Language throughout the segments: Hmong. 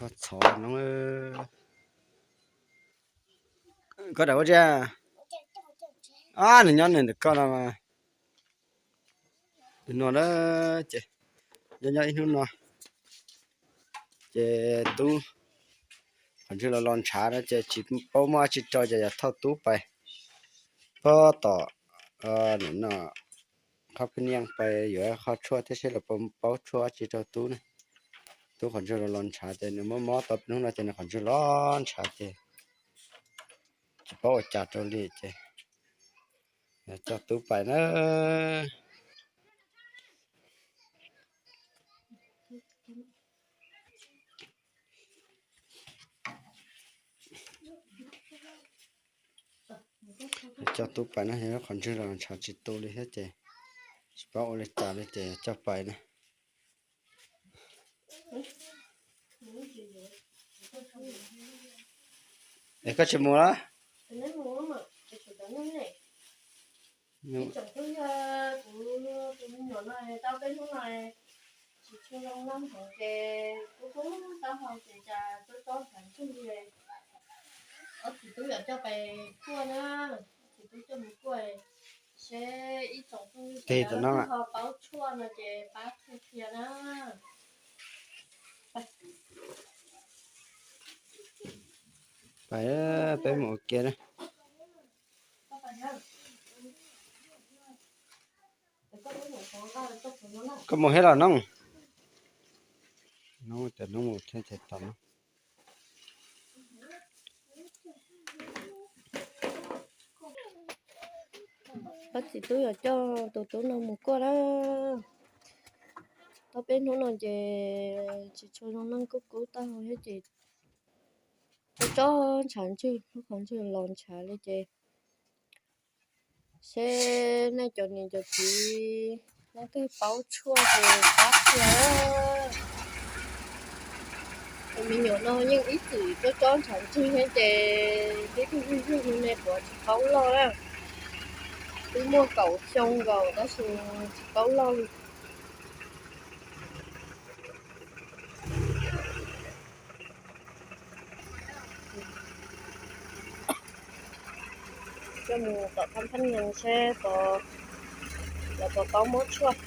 Txhov no, koj dam ua tsi? Ab, nws nyob nws ntawm koj no mas. Nws no na, ces nyob nyob ib hnub no ces tub qhov ntswg los los ntshav no ces tsis paub muaj dab tsi rau ces yog thauj tub pais pob tom no, qhov pheej niaj pais yuav qhov tshuaj thiab seb lawv puas paub tshuaj dab tsi rau tub ne. Tub qhov ntswg los los ntshav ces nws mob mob tau hnub no ces nws qhov ntswg los ntshav ces tsis paub ua cas rau li ces coj tub pais na. Coj tub pais na, yog qhov ntswg los ntshav tsis tu li thiab ces tsis paub ua li cas li ces coj pais na. Es koj tsis mus los? Tsis tshua zoo leej heev ces kub kub taub hau ces cas tsob tsob ntshav ntswg li. Ob txiv tub yuav coj pais kuaj na, ob txiv tub coj mus kuaj seb ib tsoom phooj ywg sawv daws ho paub tshuaj no ces pab qhia qhia na. Pais, peb mus ua ke na. Koj mus thiab los Noob? Noob tias Noob mus thiab ces tos Noob. Ob txiv tub yuav coj tus tub no mus kuaj na. Tau peb hnub no ces tsis tshua zoo leej, kub kub taub hau thiab ces tsob tsob ntshav ntswg, lub qhov ntswg los ntshav li ces seb nej cov niam cov txiv leej twg paub tshuaj ces pab qhia. Tus me nyuam no yeej ib txwm tsob tsob ntshav ntswg thiab ces tib tug zwg zwg li ne puav tsis paub loj na. Twb muaj kaum xyoo nkaus tab sis tsis paub loj li. Coj mus tom thab phab nyees seb lawv puas paub muab tshuaj.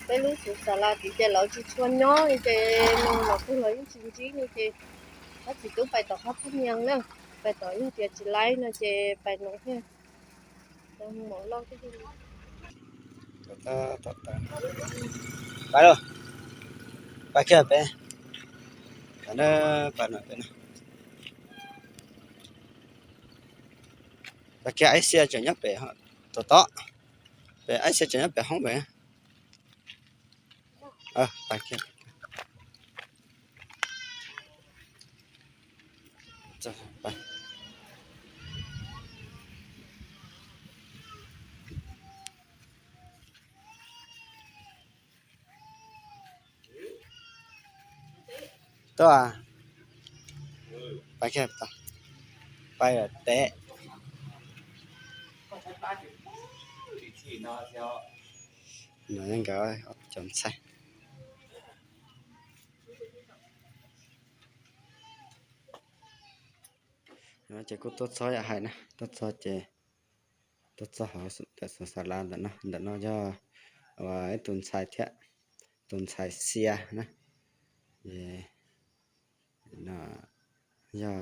Peb lub xus xas las tid ces lawv tsis tshua nyob li ces nws los twg los yeej tsis ntsib li ces ob txiv tub pais tom thab phab nyees na, pais tom yog tias tsis laib no ces pais no thiab. Pais lauj, pais kiag pem, pais no pem no. Pais kiag ib xia tseem nyob pem, tom tod, pem ib xia tseem nyob pem hoob pem. Tuaj, pais kiag, pais pem. No yog nkawd cov ntxhais. Ces kuj tuaj txog yam hais na, tuaj txog ces tuaj txog hauv xus xas las ntawm no, ntawm no yog ib tus ntxhais thiab, tus ntxhais xia na. Yog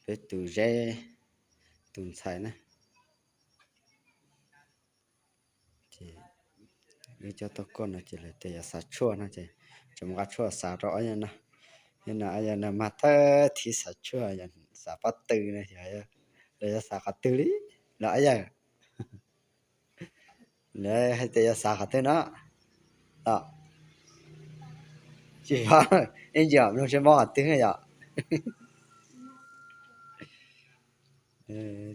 peb tus zeb, tus ntxhais na. Ces wb coj tuaj kuaj no ces lawv tias yog xav tshuaj no ces tseem mus nqa tshuaj xav rau ob yawg no. Yog no ob yawg no mas thawj thib xav tshuaj, yog xav pob tw no, lawv yog xav qhov twg li los ob yawg? Lawv hais tias yog xav qhov twg no los? Tsis paub, ib ntsis mloog seb mob qhov twg yom.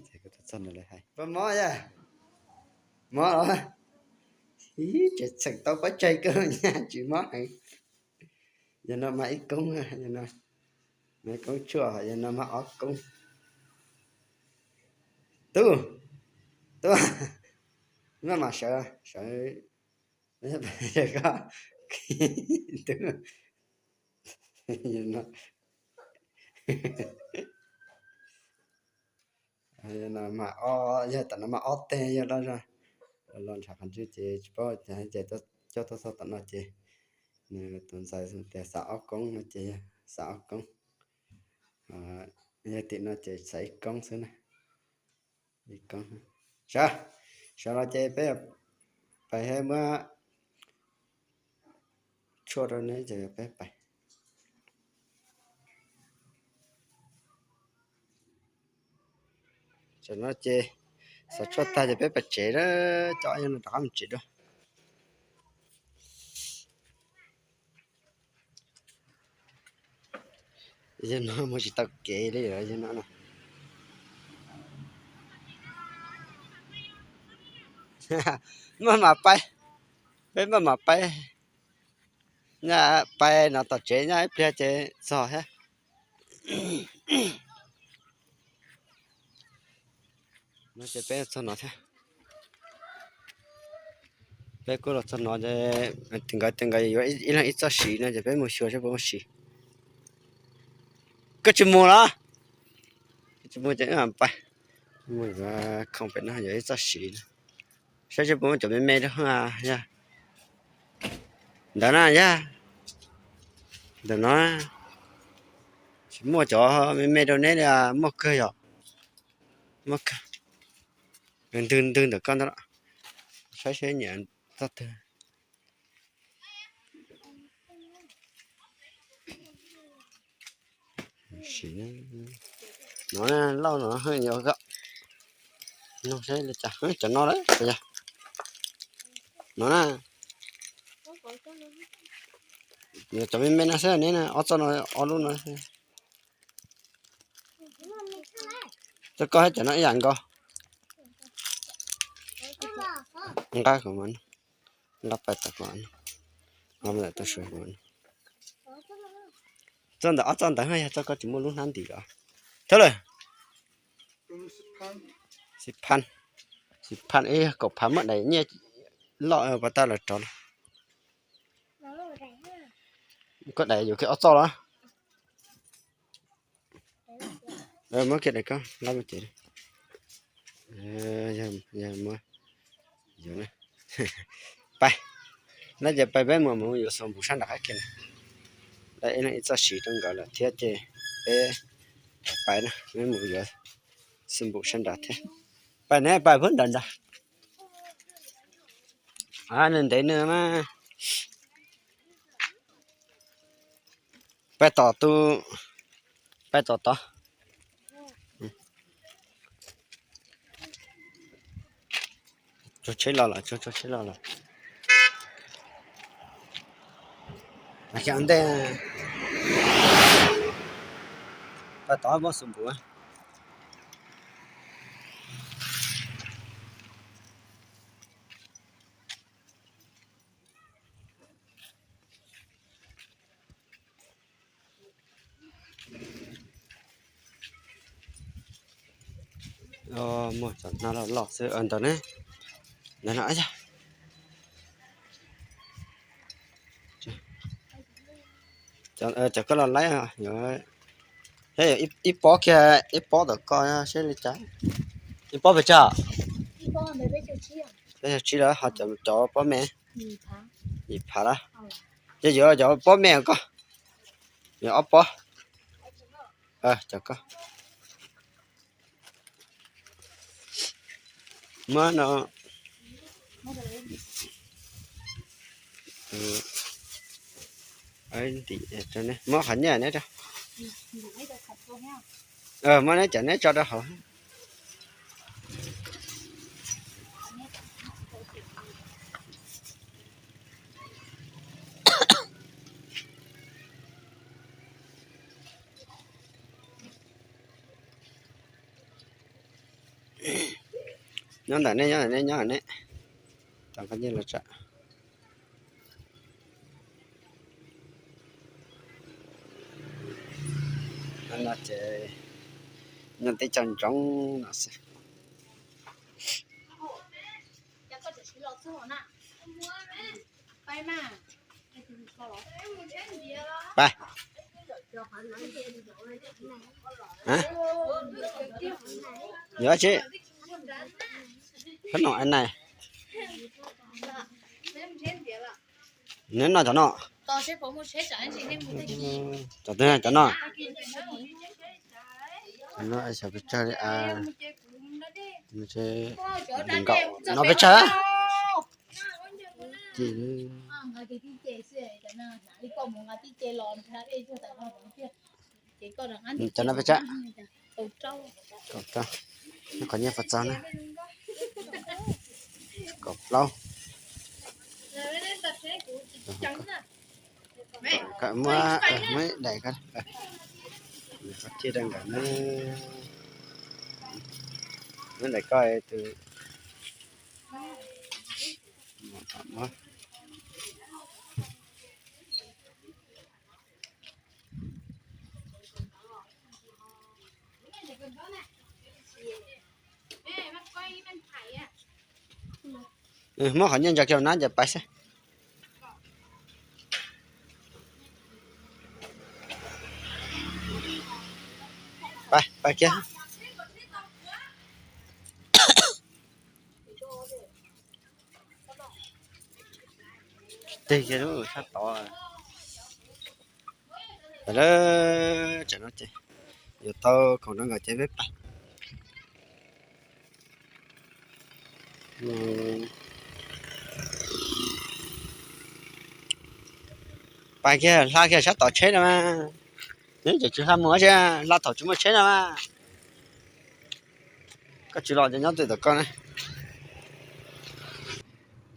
Ces kuv tuaj txog no lawv hais, puas mob yom? Mob los? Ib, tseem txheem tau pob tsaig kawg, nyaj tsis mob heev. Yog no mas ib koob, yog no mas ib koob tshuaj, yog no mas ob koob. Tub, tub, maj mam sawv, sawv, tub, No, no mas ob, yog tam no mas ob teg yog dab zog. Los ntshav qhov ntswg ces tsis paub ces coj tuaj txog tom no ces nws tus ntxhais tias xav ob koob no ces yog xav ob koob. Yog tim no ces xav ib koob xwb na. Ib koob. Sawv, sawv los ces peb pais muab tshuaj rau neb ces peb pais. Tam no ces xav tshuaj tag ces peb pais tsev, coj yog no rov qab mus tsev dua. Yog no mus tsis tau kev li yog no. Maj mam pais, peb maj mam pais. Nyaj pais no tom tsev nyaj ib pliag ces txog thiab. No ces peb txog no thiab. Peb kuj los txog no ces nkawd tias nkawd yuav ib leeg ib txoj siv no ces peb mus xyuas saib puas muaj siv. Koj tsis mus los? Koj tsis mus ces wb mam pais. Mus yuav khoom pem no yuav ib txoj siv no. Saib seb puas muaj cov me me rau yog ntawd na yog. Ntawm no tsis muaj cov me me rau neb li, muaj kawg yog. Muaj kawg. Ntws ntws ntawm koj ntag los. Saib seb nyiam txoj twg. No lauj no yuav koj nug saib li cas, cov no lawm yog. No na, cov me me no xwb ne, ob txoj no, ob lub no. Cov koj hab cov no ib yam nkaus. Nqa kom, nqa pais tas kom, txoj ntawm ob txoj ntawd yog txoj koj tsis muaj lub hnab ntim los. Thawb lawm. Xi phan, xi phan ib kaum phav muab daim nyiaj loj pas tag los rov. Koj daim yuav kiag ob txoj los. Muab kiag daim koj lab mus ces. Pais, no ces pais peb mus mus yuav xu npum sab nram qab kiag na. Ib leeg ib txoj siv rau nkawd lawm thiab ces peb pais na, peb mus yuav xu npum sab nrad thiab. Pais ne, pais phab nrad nrad. Nws ntev nws mas. Pais tom tus, pais tom tod. Tsuag tsheb los lawm, tsuag tsheb los lawm. Ua ntej, pais tod muab xu npum. Muaj cov no los loj xwb ntawd ne. Ntawd no, cov koj los laib, ib pob kiag, ib pob tom koj seb li cas. Ib pob pes tsawg? Peb caug tsib lawm, ho cov pob me? Yim phav lawm. Ces yuav cov pob me koj, yuav ob pob. Cov koj. Muab no, muab qhov nyiaj neb rau, muab neb cov neb tso rau hauv. Nyob ntawm nej, nyob ntawm nej, nyob ntawm nej. Tau koj nyiaj los tsam. No ces nyob teb chaws ntsoov no xwb. Pais. Yuav tsi? Khab noom a nais. Neb noj cov no. Cov twg cov no? Xyov pes tsawg li a. Noj pes tsawg? Cov no pes tsawg? Kaum rau. Qhov nyiaj puas txog na? Kaum plaub. Muab, muab daim ko, qhov thiaj da nkawm na. Muab daim ko tus. Muab qhov nyiaj ntsaws kiag na, ces pais xwb. Pais, pais kiag. Tig kiag lub sab tod. Tam no ces yuav tau khoom rau nkawd ces peb pais. Pais kiag hla kiag sab tom tsheb no mas. Neb ces tsis hla mus tsi, hla thaum tsis muaj tsheb no mas. Koj tsis los ces nyob twj tom koj na.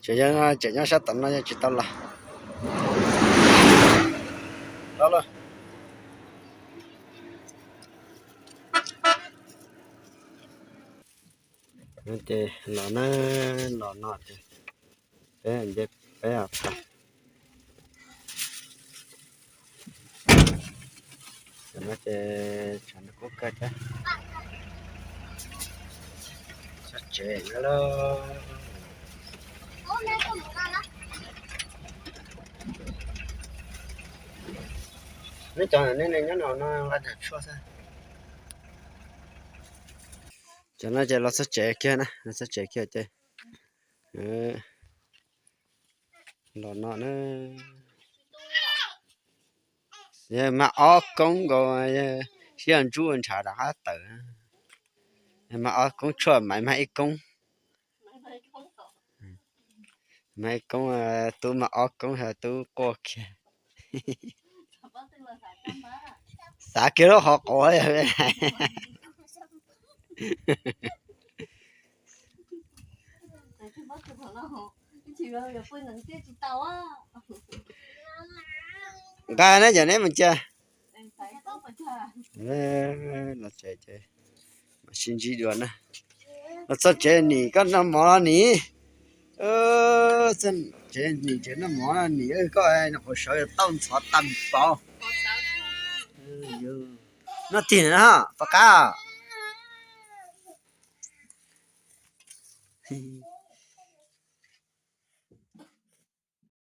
Tseem nyob sab tom no yeej tsis tau los. Los lawm. Ces los na, los no ces peb nce peb os. Tam no ces tshav ntuj kub kawg thiab. Txog tsev no lauj. Neb cov nej nyob no no nqa tshuaj xwb. Cov no ces los txog tsev kiag na, los txog tsev kiag ces los no na. Yog mag ob koob nkaus, sib yog ntsuj ntshav rov qab tawm. Mag ob koob tshuaj, Maiv mag ib koob. Mag ib koob, Tub mag ob koob, Tub quaj kiag. Xav kiag lub qhov quav. Nqa na, yog neb mus cia. Los tsev ces mam sib ntsib dua na. Los txog tsev nim koj noj mov no nim. Txog tsev nim tsev noj mov no nim, koj nyuam qhuav sawv tau ntxhov tag npaum. Noj tig na, pom qab.